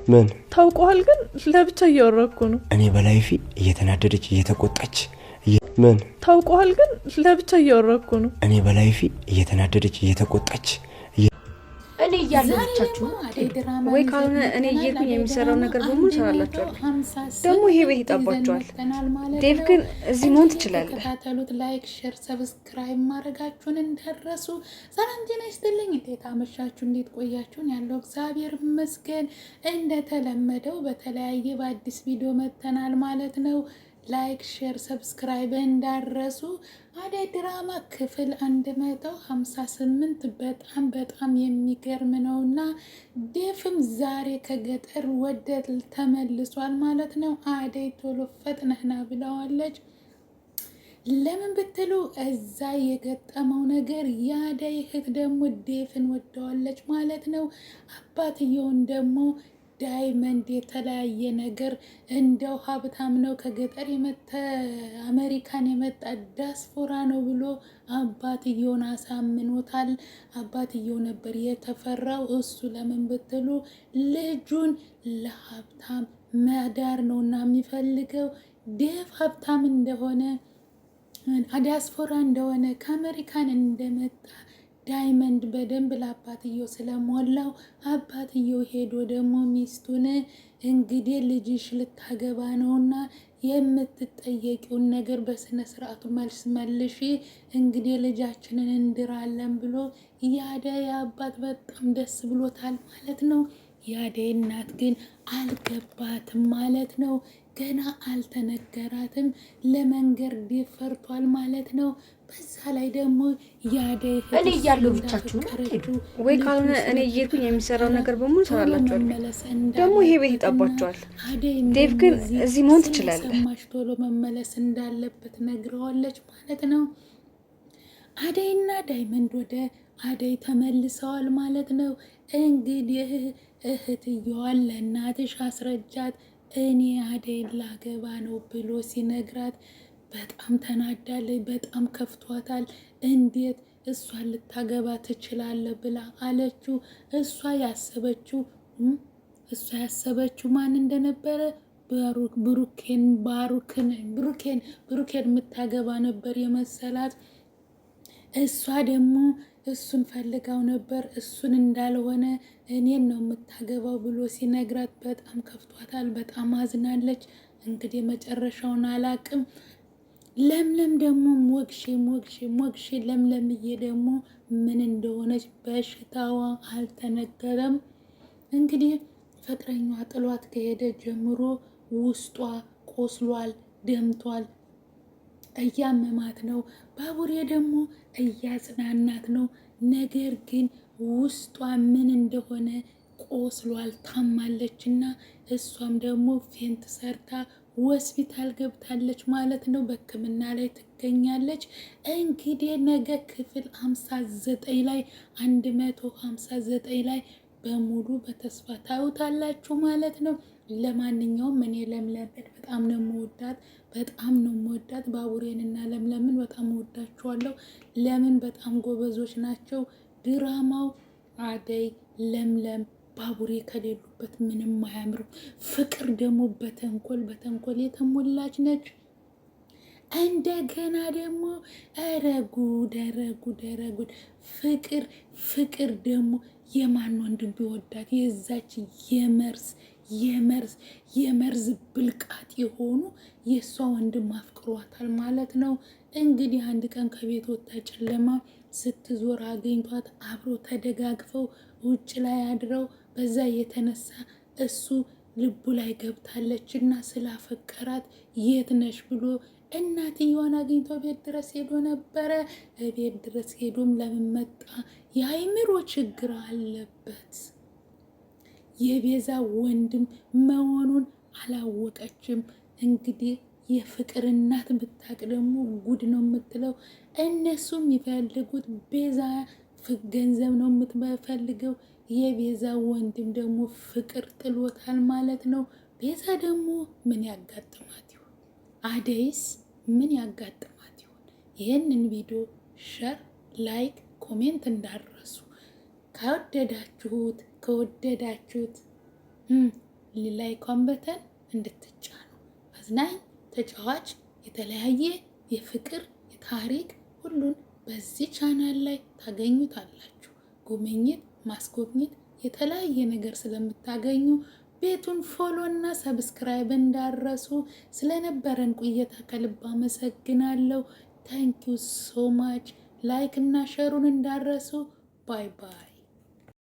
ምን ታውቀዋል፣ ግን ለብቻ እያወራኩ ነው። እኔ በ life ኤ እየተናደደች እየተቆጣች ምን ታውቀዋል፣ ግን ለብቻ እያወራኩ ነው። እኔ በ life ኤ እየተናደደች እየተቆጣች እኔ እያለሁ ብቻችሁ ወይ ካልሆነ እኔ እየሄድኩኝ የሚሰራው ነገር በሙሉ እሰራላችኋለሁ። ደግሞ ይሄ ቤት ይጠባችኋል። ዴቭ ግን እዚህ መሆን ትችላለህ። ተከታተሉት። Like፣ share፣ subscribe ማድረጋችሁን እንዳትረሱ። ሰላም ጤና ይስጥልኝ። እንዴት አመሻችሁ? እንዴት ቆያችሁን? ያለው እግዚአብሔር ይመስገን። እንደተለመደው በተለያየ በአዲስ ቪዲዮ መጥተናል ማለት ነው። Like share subscribe እንዳትረሱ። አደይ ድራማ ክፍል 158 በጣም በጣም የሚገርም ነው እና ዴቭም ዛሬ ከገጠር ወደ ተመልሷል ማለት ነው። አደይ ቶሎ ፈጥነህና ብለዋለች። ለምን ብትሉ እዛ የገጠመው ነገር የአደይ እህት ደግሞ ዴቭን ወደዋለች ማለት ነው። አባትየውን ደግሞ ዳይመንድ የተለያየ ነገር እንደው ሀብታም ነው ከገጠር የመጣ አሜሪካን የመጣ ዲያስፖራ ነው ብሎ አባትየውን አሳምኖታል። አባትየው ነበር የተፈራው። እሱ ለምን ብትሉ ልጁን ለሀብታም መዳር ነው እና የሚፈልገው ዴቭ ሀብታም እንደሆነ ዲያስፖራ እንደሆነ ከአሜሪካን እንደመጣ ዳይመንድ በደንብ ለአባትየው ስለሞላው አባትየው ሄዶ ደግሞ ሚስቱን እንግዲህ ልጅሽ ልታገባ ነውና የምትጠየቂውን ነገር በስነ ስርዓቱ መልስ መልሺ፣ እንግዲህ ልጃችንን እንድራለን ብሎ የአደይ አባት በጣም ደስ ብሎታል ማለት ነው። የአደይ እናት ግን አልገባትም ማለት ነው። ገና አልተነገራትም። ለመንገር ፈርቷል ማለት ነው። በዛ ላይ ደግሞ የአደይ እኔ እያለሁ ብቻችሁ ወይ ካልሆነ እኔ እየሄድኩኝ የሚሰራው ነገር በሙሉ እሰራላችኋለሁ። ደግሞ ይሄ ቤት ይጠባችኋል። ዴቭ ግን እዚህ መሆን ትችላለህ። ሰማሽ ቶሎ መመለስ እንዳለበት ነግረዋለች ማለት ነው። አደይና ዳይመንድ ወደ አደይ ተመልሰዋል ማለት ነው። እንግዲህ እህትየዋን ለእናትሽ አስረጃት እኔ አደይን ላገባ ነው ብሎ ሲነግራት በጣም ተናዳለች። በጣም ከፍቷታል። እንዴት እሷን ልታገባ ትችላለህ ብላ አለችው። እሷ ያሰበችው ማን እንደነበረ ብሩኬን ባሩክን ብሩኬን ብሩኬን የምታገባ ነበር የመሰላት። እሷ ደግሞ እሱን ፈልጋው ነበር። እሱን እንዳልሆነ እኔን ነው የምታገባው ብሎ ሲነግራት በጣም ከፍቷታል። በጣም አዝናለች። እንግዲህ መጨረሻውን አላቅም። ለምለም ደግሞ ሞግሼ ሞግሼ ሞግሼ ለምለምዬ ደግሞ ምን እንደሆነች በሽታዋ አልተነገረም። እንግዲህ ፍቅረኛዋ ጥሏት ከሄደ ጀምሮ ውስጧ ቆስሏል፣ ደምቷል፣ እያመማት ነው። ባቡሬ ደግሞ እያጽናናት ነው። ነገር ግን ውስጧ ምን እንደሆነ ቆስሏል፣ ታማለች እና እሷም ደግሞ faint ሰርታ ሆስፒታል ገብታለች ማለት ነው። በሕክምና ላይ ትገኛለች። እንግዲህ ነገ ክፍል 59 ላይ 159 ላይ በሙሉ በተስፋ ታዩታላችሁ ማለት ነው። ለማንኛውም እኔ ለምለምን በጣም ነው የምወዳት፣ በጣም ነው የምወዳት። ባቡሬንና ለምለምን በጣም እወዳችኋለሁ። ለምን በጣም ጎበዞች ናቸው። ድራማው አደይ፣ ለምለም፣ ባቡሬ ከሌሉበት ምንም አያምርም። ፍቅር ደግሞ በተንኮል በተንኮል የተሞላች ነች። እንደገና ደግሞ ኧረ ጉድ ኧረ ጉድ ኧረ ጉድ! ፍቅር ፍቅር ደግሞ የማን ወንድም ቢወዳት የዛች የመርዝ የመርዝ የመርዝ ብልቃጥ የሆኑ የእሷ ወንድም አፍቅሯታል ማለት ነው። እንግዲህ አንድ ቀን ከቤት ወጥታ ጨለማ ስትዞር አገኝቷት አብሮ ተደጋግፈው ውጭ ላይ አድረው በዛ የተነሳ እሱ ልቡ ላይ ገብታለች እና ስላፈቀራት የት ነሽ ብሎ እናትየዋን አግኝቶ ቤት ድረስ ሄዶ ነበረ። ቤት ድረስ ሄዶም ለምን መጣ? የአይምሮ ችግር አለበት። የቤዛ ወንድም መሆኑን አላወቀችም። እንግዲህ የፍቅር እናት ብታቅ ደግሞ ጉድ ነው የምትለው። እነሱ የሚፈልጉት ቤዛ ገንዘብ ነው የምትፈልገው። የቤዛ ወንድም ደግሞ ፍቅር ጥሎታል ማለት ነው። ቤዛ ደግሞ ምን ያጋጥማት ይሆን? አደይስ ምን ያጋጥማት ይሆን? ይህንን ቪዲዮ share፣ like፣ comment እንዳትረሱ። ከወደዳችሁት ከወደዳችሁት Like ኳን button እንድትጫኑ አዝናኝ፣ ተጫዋች፣ የተለያየ የፍቅር የታሪክ ሁሉን በዚህ ቻናል ላይ ታገኙታላችሁ። ጉብኝት፣ ማስጎብኘት የተለያየ ነገር ስለምታገኙ ቤቱን follow እና subscribe እንዳትረሱ። ስለነበረን ቆይታ ከልብ አመሰግናለሁ። Thank you so much። Like እና share ኡን እንዳትረሱ። Bye bye።